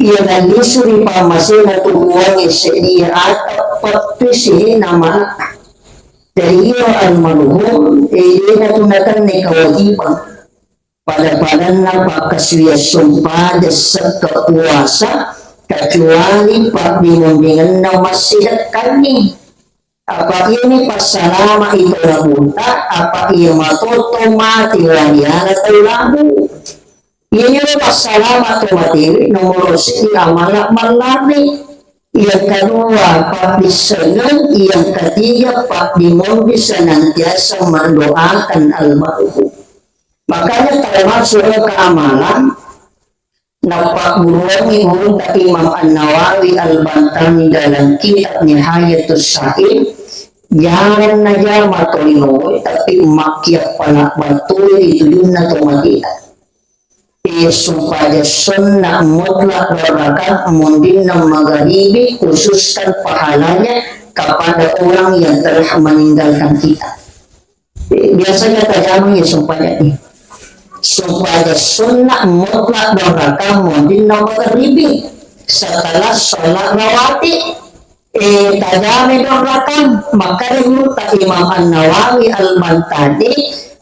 iya nalisuri pammasena tubuangnge sedia atap pettu sihena mata. Jadi iya almarhum, eh, iya natunakenne kewajiban. Pada-padanna pakkasuwiang sumpaja sekka puasa, kecuali paddimundingenna massidekkanni. Apa iyani passalama itu lamunta, apa iya matoto mati wariana tau labu. Iyani passalama to matewe nomoro seddi amala mallari. Yang kedua, paddissengeng, yang ketiga, paddimundi senantiasa mendoakan almarhum. Makanya termasuk keamalan nappagguruangngi gurutta Imam An-Nawawi Al-Bantani dalam kitab Nihayatus Sa'il, jarang najama tolinoe, tapi makkia pala battoe ri tujunna to mateta. Eh, sumpaja sunna mutlak dua rakaat mundinna magaribi, khususkan pahalanya kepada orang yang telah meninggalkan kita. Biasanya tajamang ya sumpajani. Sumpaja sunna mutlak dua rakaat mundinna magaribi setelah sholat rawatib. Eh, tajamai dua rakaat, makkeda gurutta Imam An-Nawawi Al-Bantani,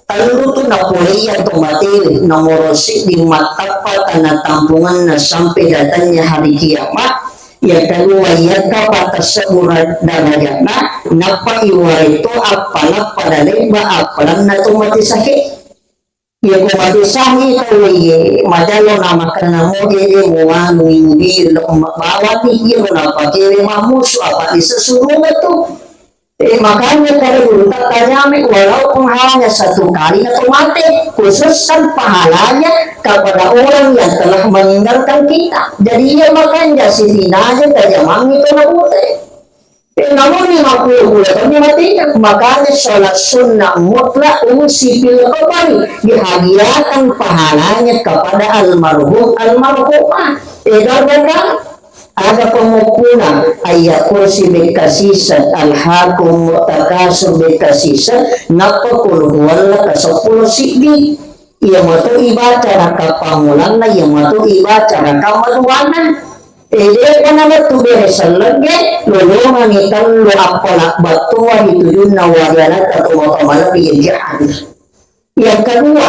tellu tu napoleia to matewe, nomoro seddi mattappa tanah tampunganna sampai datangnya hari kiamat, yang kedua, yakka patasebbu darajatna, nappa iwarai to appala pada lemba appalanna to mate sahih. Iya ko mate sahih tauwe ye, majallo na makkeda moje de muanu mudi lo bawani iyaro napakewe mammusu apa disesurunga tu. Eh, makanya kare gurutta tajamai walaupun hanya satu kali na to mate, khususkan pahalanya kepada orang yang telah meninggalkan kita. Jadi iya makanja sitinaja tajamangngi to na bote. Eh, namun lima puluh bulan kami matinya, makanya sholat sunnah mutlak ungsi fil qabri dihadiahkan pahalanya kepada almarhum almarhumah. Eh, dua rakaat ada pemukuna ayat kursi bekasisa, alhakum mutakasur bekasisa, napa kul huwallah kaseppulo siddi. Iya matu ibaca raka pamulanna, iya matu ibaca raka maduanna. Eh, de'pa nalettu bere sellegge, lolongangi tellu appala battoa ri tujunna warianatta tomatoa malebbi yang hadir. Yang kedua,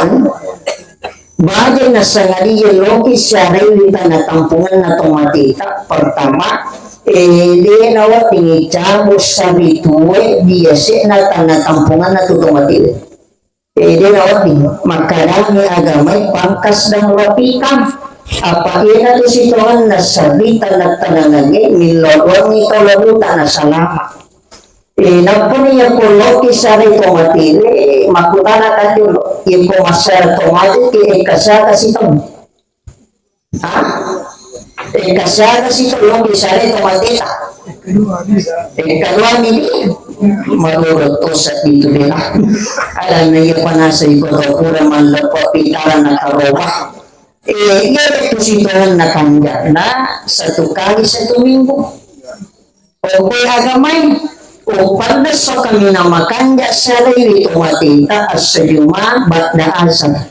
baja nassangadie loki siaraiwi tanah tampunganna tomateta. Pertama, eh, de nawedding cabu sabitue biase'na tanah tampunganna tu tomatewe. Eh, de nawedding makkedani agamai pangkas dan rapikan. Apa iyanatu sitongenna sabita na tananangnge millau doangngi tau labuta na salama. Eh, nappani yakko loki sare tomatewe, makkutana kan dulu, yakko massara tomate ke, eh, kasaka sitong. Ha? Eh, kasaka sitong loki sare tomateta. Eh, kaluami di. Madoro tosa itu dena. Adanna iya panasa iko tau pura malleppa pitara na karoba. Eh, iya itu sitongenna kanjana satu kali satu minggu. Oke agamai, uppannesso kaminang makanja sialaiwi tomateta esso Juma ba'da asar.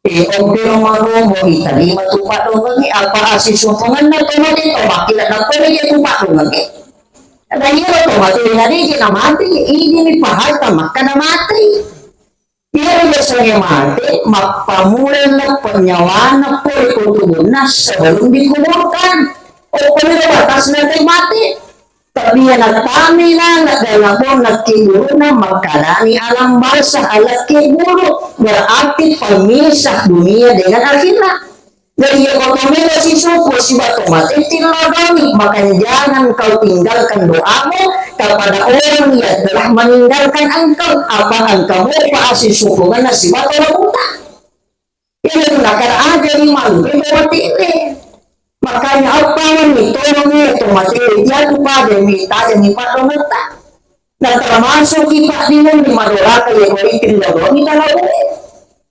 Eh, okkero maromo itarima tu paddongengnge, apa asisumpungenna tomateta makkeda nakkoni je tu paddongengnge. Dan iyaro tomate nadeje namate, idini pahalta makkeda mate. Iyaro biasanya mate, mappamula leppe nyawana ko ri tubunna sebelum dikuburkan. Okkoniro batasna tai mate. Tapi iya natamina na dalam bona kiburuna makkanani alam basa ala kiburu, berarti pemisah dunia dengan akhirat. Jadi, iya kau melo sisupu sibawa tomate, tillo doangngi, makanya jangan kau tinggalkan doamu kepada orang yang telah meninggalkan engkau. Apa engkau mau pa asisupungenna sibawa tomateta? Ini tuh nakar aja di malu, itu mati ini. Makanya apa nih, tolong nih, tomateta, jatuh pada nih, tajam nih, pada mata. Nah, termasuk kita di madoraka ya, kalau itu tidak doang, kita nggak boleh.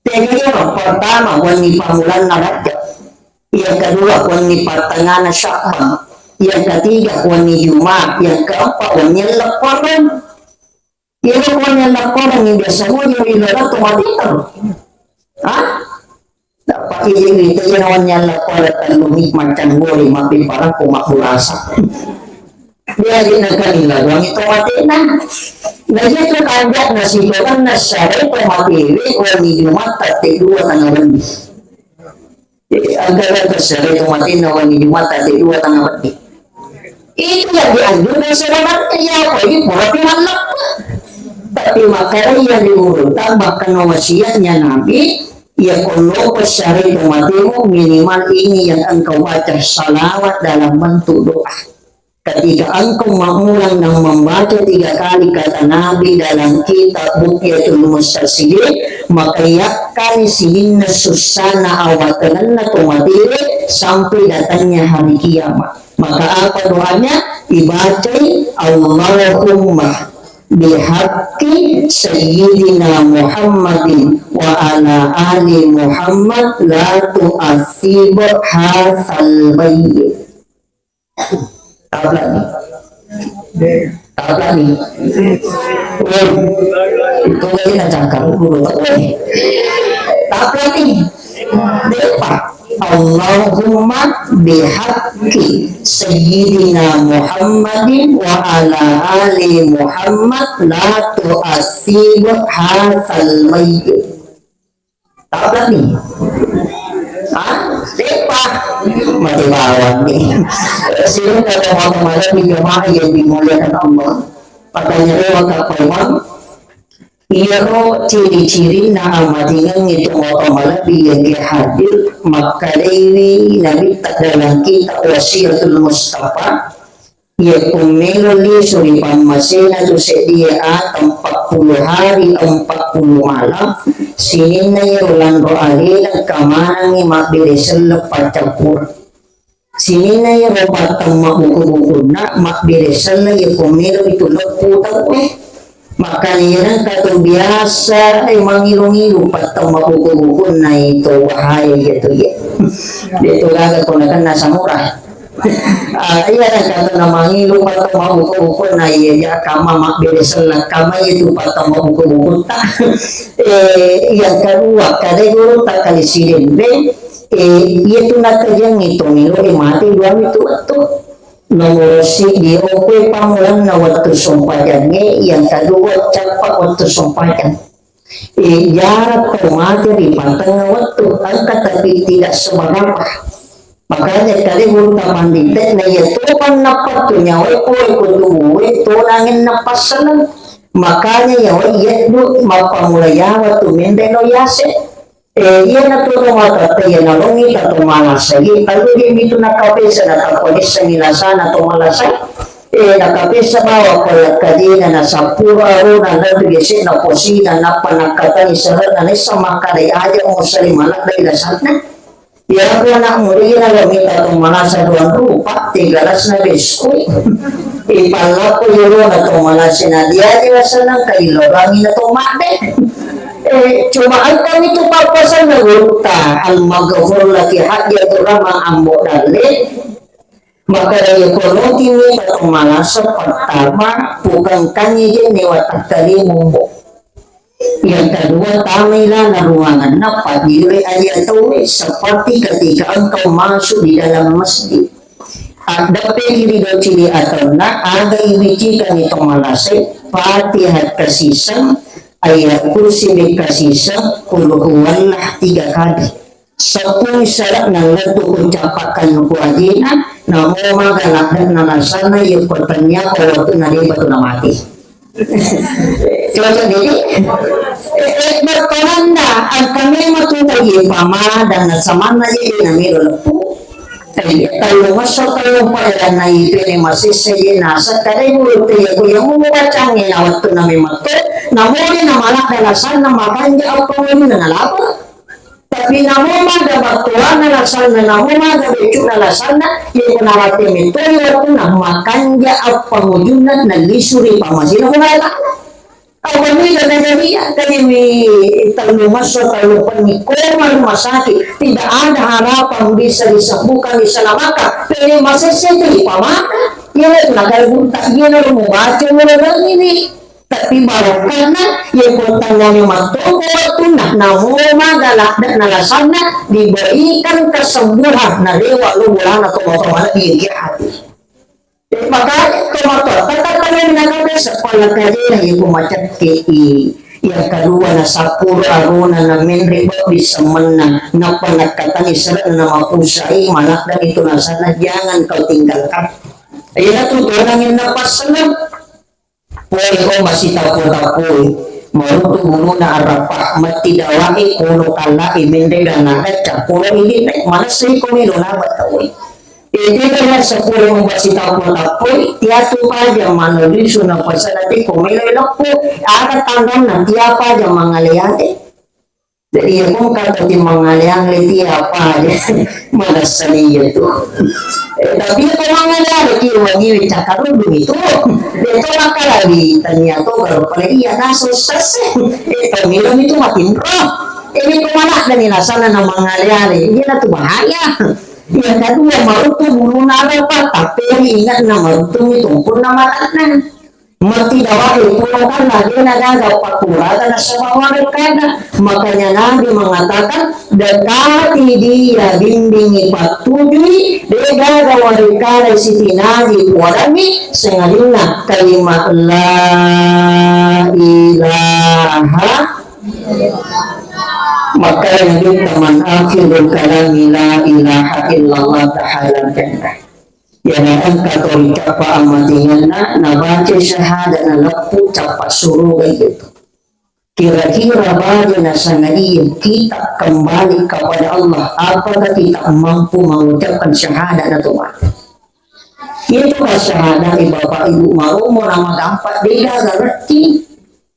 Jadi, yang pertama, wenni pammulanna Rajab. Yang kedua, wenni pertengahan Sya'ban. Yang ketiga, wenni Jumat. Yang keempat, wenni Lebaran. Iya, wenni Lebaran yang biasa mau jadi lewat tomat itu. Hah? Dapat izin itu, ya, wenni Lebaran, kalau nikmat kan boleh, makin parah, kok mak berasa. Dia aja nengka nila doang itu mati nah. Nah, itu kanjak nasi doang, nah, sare itu mati, wenni Jumat, tette dua tengah wenni. Jadi, agak-agak sare itu mati, nah, wenni Jumat, tette dua tengah wenni. Itu yang dianjurkan sebenarnya, ya, apa ini, pura pinallak. Tapi makanya yang diurutkan, bahkan wasiatnya Nabi, ya, kalau sare itu matimu, minimal ini yang engkau baca salawat dalam bentuk doa. Ketika engkau mengulang dan membaca tiga kali kata Nabi dalam kitab Bughyatul Mustarsyidin, maka yakin sininna sussana awatengenna tomatire sampai datangnya hari kiamat. Maka apa doanya? Ibacai, Allahumma bihaqqi Sayyidina Muhammadin wa ala ali Muhammad la tu'assib hadzal mayyit. Tahu nggak nih? Tahu nggak nih? Woi, itu lagi nak cangkang dulu, tak boleh. Tahu nggak nih? Depa. Allahumma bihaqqi Sayyidina Muhammadin wa ala ali Muhammad la tu'assib hadzal mayyit. Tahu nggak nih? Hah? Depa. Mati bawang nih. Sini kata mama-mama di jamaah yang dimuliakan Allah. Pertanyaan apa, Bang? Iyaro ciri-cirinna amatingengnge tomatoa malebbi yengke hadir, makkedaiwi Nabitta dalam kitab Wasiatul Mustafa, yakko melo lisu ri pammasena tu seddie ata empat puluh hari empat puluh malam, sininna iyaro lanro alena kamanangngi mabbere selleng paccappureng. Sininna iyaro patteng mabbuku-bukunna, mabbere selleng yakko melo itu leppu tauwe. Makkani engka tu biasa, eh, mangilu-ngilu patteng mabbuku-bukunna itu bahaya gitu ya. Dia tu gaga kona kena samurah. Ah, iya, engka tu namangilu patteng mabbuku-bukunna iya ya, kama mabbere selleng, kama itu patteng mabbuku-bukunta. Eh, yang kedua, kadai guru tak kali sidembe, Eh, iya tu nakajangngi to melo e mate duami tu wettu. Nomoro siddi, okkoe pammulanna wettu sompajangnge, yang kedua cappa wettu sompajang. Eh, jarang to mate ri patengnga wettu, engka tapi tidak seberapa. Makanya kade guru tamanditte na iya topan nappattu nyawa ko ko tubuwe tonangenna passeneng. Makanya nyawa yeddu mappamula yawa tu mendeno yase. Eh, iyana tu tomatoatta iya nalongi ta to malasa, iya talu di mitu nakapesa na taponissengi lasana to malasa. Eh, nakapesa bawa pole kajina na sappuro arona na tu biasa na posina nappa nakatani serena nessa makkadai aja musali maladai lasana. Iya ku anak muda iya nalongi ta to malasa dua rupa, tiga gelas na biskuit. Ipallakko yolo na to malasa na diaji lasana kailorangi na to made. Eh, coba engka mitu pappasenna gurutta, al-maghfur laki hajjatur rahma ambo dalle. Maka iya kono tini ta to malasa pertama, bukan kanye jenne watakkalimumbo. Yang kedua, tamailah ruanganna pajire aja tauwe seperti ketika engkau masuk di dalam masjid. Addeppeki ri docili atanna, aga ibicikani to malasai, Fatihah kasiseng, ayat kursi be kasiseng, qul huwallah tiga kali. Seppung syarat nallettu ku capakkan ku ajina, namo maga ladde'na lasanna iya pertanyaan waktu nade batu namati. Cocok jadi. Eh, eh, bertonanda, angka memang tu tadi pama dan samanna jadi namiro leppu. Tadi kalau masuk kalau pada dan naik ini masih saja nasa kadai bulu tu ya ku yang mau bacanya waktu nami matu, namun ini malah alasan nama kanja apa ini nalapa. Tapi namo maga battuanna lasanna, namo maga beccu'na lasanna, iya ko narate metoi wattunna makanja appangujunna nallisu ri pamasina Puang Allah Ta'ala. Apa niga kajadian? Tadiwi tellu masso, tellu penni koma rumah sakit, tidak ada harapan bisa disembuhkan, diselamatkan. Pede masesse tu ipamata. Iya tu nakal bunta, iya na rumu baca mulai ini. Tapi barokahna, iya ko tangngani mattoko wattunna, namo maga ladde'na lasanna diberikan kesembuhan, narewa lo bolana to matoa lebih hati. Makanya to matoa, tetap kalian nakabesa pala kajena iya ko macekke'i. Yang kedua na sapuro arona na menre babbi semenna, nappa nakkatangi serena na mapusai, maladde'ni tu lasanna, jangan kau tinggalkan. Iya tu tonangin napassenna. Pole ko masitappo-tappoi, marutu buluna arappa, matti dawae, polo kallae, menre dan nagacca, polo ilinna, manessai ko melo laba tauwe. Ete kaya seppulo masitappo-tappoi, tiatu paja mano lisu na pasana te ko melo leppo, aga tanranna, tia paja mangaleate. Jadi, iya, kong kata ti mangaleang le ti apa aja. Mana seni iya tu. Eh, tapi iya, kong mangaleang le ti wangi we cakarudung itu. Dia tu makalabi, tania tu baru pada iya, nah, susah sih. Eh, pemilu itu makin roh. Ini kemana dan ini sana nama mangaleang le. Iya, tu bahaya. Yang kedua, marutu bulu nara, Pak. Tapi yang ingat nama rutu itu pun nama tanah. Matti dawae, pura kan lagena gaga pakkuraga nasaba warekkada. Makanya Nabi mengatakan, dekati dia, bimbingi, pattujui, de gaga warekkada sitinaji kuadami sengalinna kalimat la ilaha. Makanya Nabi, man akhirul kalami la ilaha illallah dakhalal jannah. Iyana engka to ricappa ammatengenna, nabaca syahadat, naleppu cappa suruga itu. Kira-kira baja nasangadie kita kembali kepada Allah, apakah kita mampu mengucapkan syahadat atau mati? Itu pas syahadat, eh, Bapak Ibu, maromo nama gampang, beda garetti.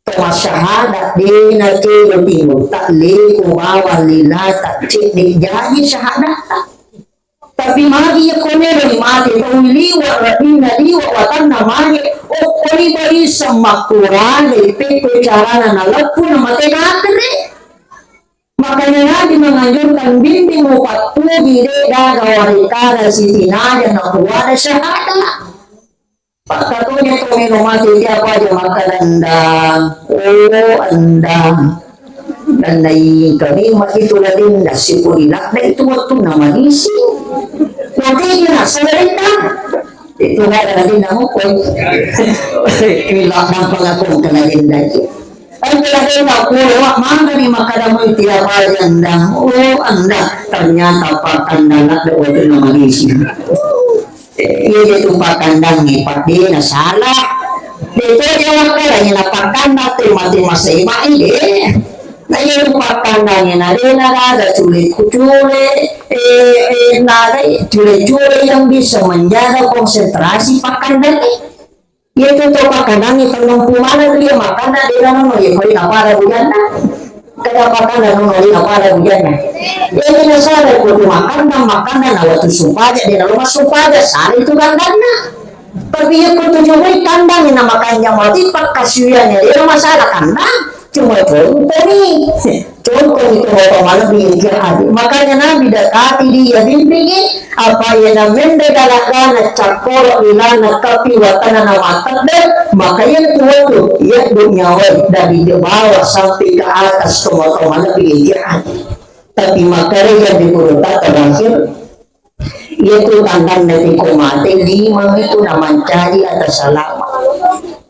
To masyahada, dena kedo timutta, leko bawang lilata, cedde jaji syahadatta. Tapi magi iya ko melo mate tau liwa, rabbinna liwa, watanna mage, okkoni barisseng makkurale, pekko carana naleppu na mate kakere. Makanya Nabi menganjurkan, bimbing mupattuji, de gaga warekkada sitinaja nakuada syahada. Pakkatoja to melo mate, tiapa aja makkada endang. Oh, endang. Dan naingkami mati tu ladenda sipuli ladde itu wettunna madising. Nanti dia nak saya rendang. Itu nggak ada ladenda mukul. Ila nampak aku kena ladenda. Engka ladenda kulo, wa, mangkani makkada mui tiap hari endang. Oh, endang. Ternyata pakkandang ladde wettunna madising. Eh, iya, iya tu pakkandangnge, Pak, de na salah. De to dia makkada, iya na pakkandang tu mate masai mai de. Na iya tu pakkandangnge, na de na gaga cule-cule, eh, eh, na ada cule-cule yang bisa menjaga konsentrasi pakkandangnge. Iya tu to pakkandangnge, tellung pulo maneng dia makkada, de na nono, iya koi na pada bujanna. Kada makkada nono lina pada bujanna. Jadi nasaba kudu makkandang, makkandang na wettu sumpaja, de nalo massumpaja, sala itu kandanna. Tapi iya ko tuju mai kandang na makanja mati pakkasiwianna, de masalah kandang. Cuma contohni, contohni itu bapak malam ini hati. Makanya Nabi dekati dia bimbingi, apa iya na mende galak-galak cakkoro ilana kapi watana na matedde, maka iya tu wettu, iya du nyawai dari di bawah sampai ke atas, tomatoa lebih tinggi. Tapi makanya yang di kota terakhir, iya tu tandang dari ko mate lima itu na mancaji atas salama.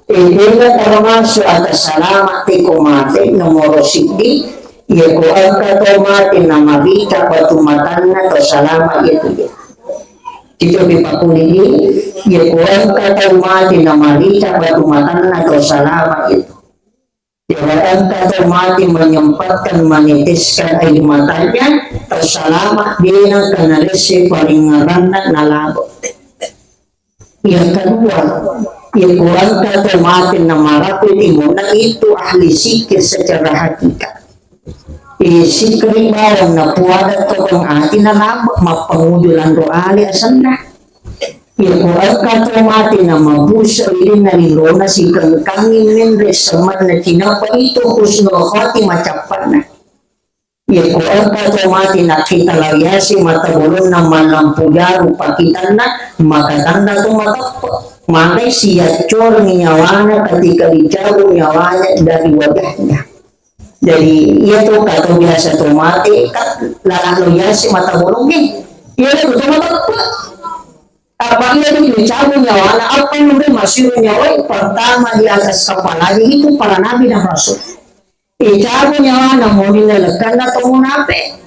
Edena termasuk atas salama tiko mate nomoro siddi, iya ko engka to mate na mabita batu matanna to salama iya tu. Itu dipakuli'i, iya ko engka tau mate na marica batu matanna tau salama itu. Iya ko engka tau mate menyempatkan meneteskan air matanya, tau salama, dena kana lesse paringngeranna nalabo. Yang kedua, iya ko engka tau mate na marapi timunna itu ahli zikir secara hakikat. Iya, sikri bawang na puada tokong ati na labo, mappanguju lanro ale asenna. Iya ko engka to mate na mabusa ilinna lilona sikengkangi menre semanna kinapa itu husnul khotimah cappanna. Iya ko engka to mate na kita lariasi mata bolonna malampu jaru pakitanna, maka tanda to mateppe. Maka siaccorengi nyawana ketika dicabut nyawanya dari wajahnya. Jadi, iya tu, ka tau biasa to mate, ka, lalano yase mata bolong, eh. Iya tu, to mateppe. Apa iya tu, dicabut nyawana, apa nure masiru nyawai, pertama di atas kepalanya itu para nabi dan rasul. Dicabut nyawana, mu'minna lekkanna to munape.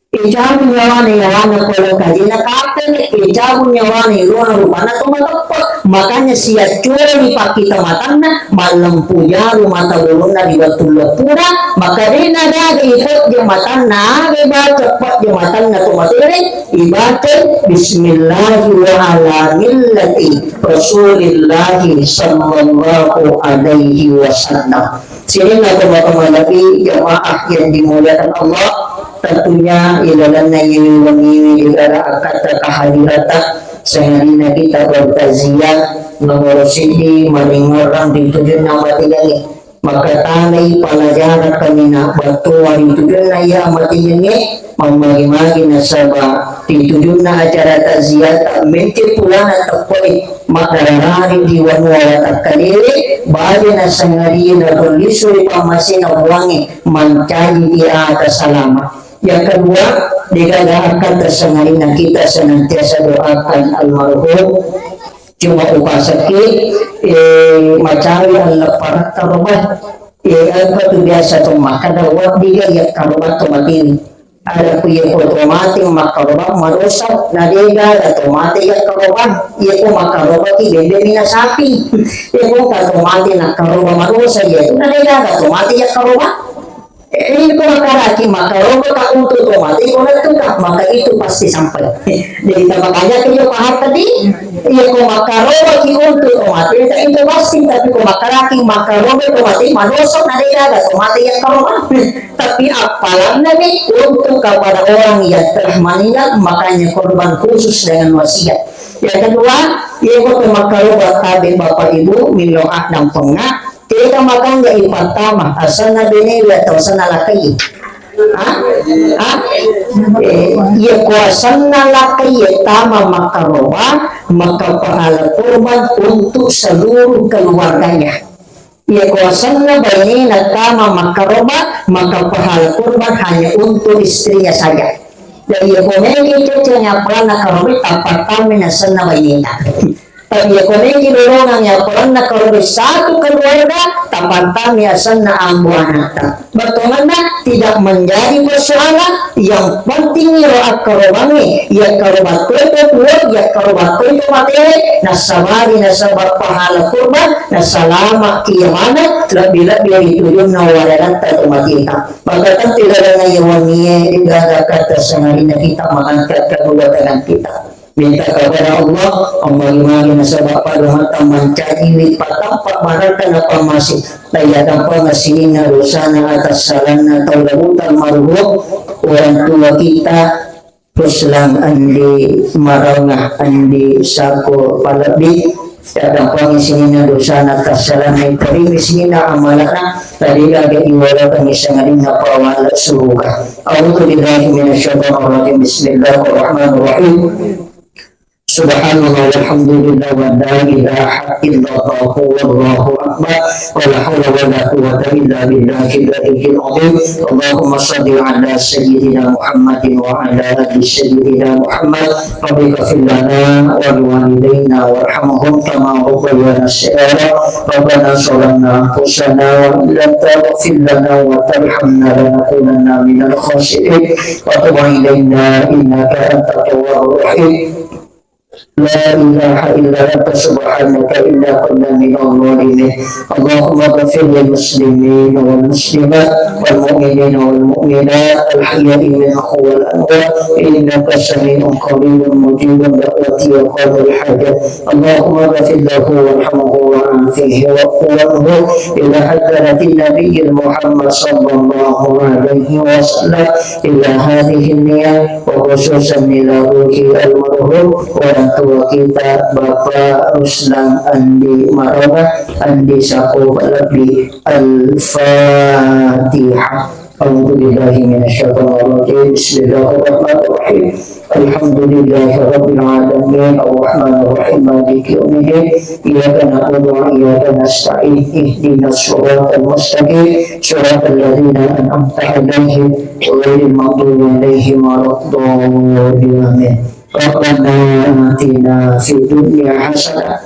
Icabu nyawana, nyawana pole kajina kapere, icabu nyawana, irona rupanna to mateppe. Makanya siaccurani pakkita matanna, mallempu jaru mata bolonna ri wettu leppuna, maka dena gaga ipojja matanna, aga ibaca pojja matanna to matere, ibaca bismillahi wa ala millati rasulillahi sallallahu alaihi wasallam. Sininna tomatoa nabi, jamaah yang dimuliakan Allah, tentunya ilalenna iwi wengiwi digala akkatta kehadiratta, sehadina kita bertaziah, nomor sidi maringorang ri tujunna matijangi. Maka tanai pelajaran kami nak battua ri tujunna iya matijangi, mammagi-magi nasaba ri tujunna acara taziah tak menti pulana teppoe. Maddararari di wanua watakkalele, baja nasangarie natorlisui pammasena Puangnge, mancaji di ata salama. Yang kedua, degaga akkatta sangarina kita senantiasa doakan almarhum. Cuma upasaki, eh, macawi allepparatta roba. Eh, engka tu biasa to makkada, wedding iya karoba to matini. Ada ku iya ko to mate makkaroba madosa, na degaga to mate iya karoba, iya ko makkarobaki bembe mina sapi. Iya ko ka to mate nakkaroba madosa, iya tu na degaga to mate iya karoba. Eh, ini ko makkaraki makkaroba ka untuk to mate ko lettu ka, maka itu pasti sampai. Jadi tambah banyak iya paham tadi. Iya ko makkarobaki untuk to mate, itu pasti, tapi ko makkaraki makkaroba to mate madosa, na degaga to mate iya karoba. Tapi apalannami untuk kepada orang yang telah meninggal, makanya korban khusus dengan wasiat. Yang kedua, iya ko makkaroba tabe Bapak Ibu, millo addampengnga, tega makanja ipattama, asanna benewe atau asanna lakai. Ah? Ah? Eh, iya ko asanna lakai tama makkaroba, maka pahala korban untuk seluruh keluarganya. Iya ko asenna bainena tama makkaroba, maka pahala kurban hanya untuk istrinya saja. Dan iya ko megi cocok appalanna karoba, tapattammi asenna bainena. Tapi iya ko megi lolongang appalanna karoba satu keluarga, tapattammi asenna ambo anakta. Bettuanna tidak menjadi persoalan, yang penting iro akkarobangnge, iya karoba to itu kuat, iya karoba to itu materi, nasabari nasaba pahala kurban, nasalama iya mana, lebih-lebih ri tujunna warelatta to mateta. Maka tentu dalam iya wangie, tidak ada kata sengaja kita mengangkat kedua tangan kita. Minta kepada Allah, Allahumma nasaba pada mata mancaji wi patampa baraka na pamasi. Daya dampang sininna dosana atas salanna tau labutan maruhuk orang tua kita, Ruslan Andi Maraunga Andi Sako Palebbi. Daya dampang sininna dosana atas salanna terima sininna amalana tadi lagi iwala pengisangalinna pawala suruga. A'udzu billahi minasyaitonir rajim. Bismillahirrahmanirrahim. Subhanallah walhamdulillah wa la ilaha illallah wallahu akbar wa la haula wa la quwwata illa billahil aliyyil azim. Allahumma shalli ala sayyidina Muhammadin wa ala ali sayyidina Muhammad. Rabbi ighfir lana wa liwalidayna warhamhum kama rabbayana shighara. Rabbana zalamna anfusana wa in lam taghfir lana wa tarhamna lanakunanna minal khasirin. Wa tub alaina innaka antat tawwabur rahim. La ilaha illa anta subhanaka inna kunna minadh dhalimin. Allahumma ighfir lil muslimina wal muslimat wal mu'minina wal mu'minat al ahya'i minhum wal amwat innaka sami'un qaribun mujibud da'wati ya qadhal hajat. Allahumma ighfir lahu warhamhu wa'afihi wa'fu anhu ila hadratin nabiyil Muhammad sallallahu alaihi wasallam ila hadhihi niyah wa khususan ila ruhi almarhum orang tua kita Bapak Ruslan Andi Maroba Andi Sako Lebbi. Al-Fatihah. A'udzu billahi minasyaitonir rajim. Bismillahirrahmanirrahim. Alhamdulillahi rabbil alamin. Arrahmanir rahim. Maliki yaumiddin. Iyyaka na'budu wa iyyaka nasta'in. Ihdinas siratal mustaqim. Siratal ladzina an'amta 'alaihim ghairil maghdubi 'alaihim waladdallin. Amin. Rabbana atina fid dunya hasanah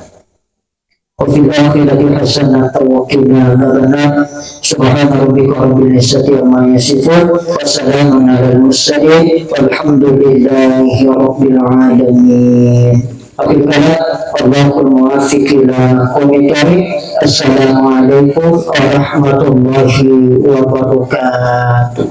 wa fil akhirati hasanatan wa qina adzabannar. Subhana rabbika rabbil izzati amma yasifun. Wa salamun alal mursalin. Walhamdulillahi rabbil alamin. Akhir kalam, wallahul muwaffiq ila aqwamit thariq. Assalamualaikum warahmatullahi wabarakatuh.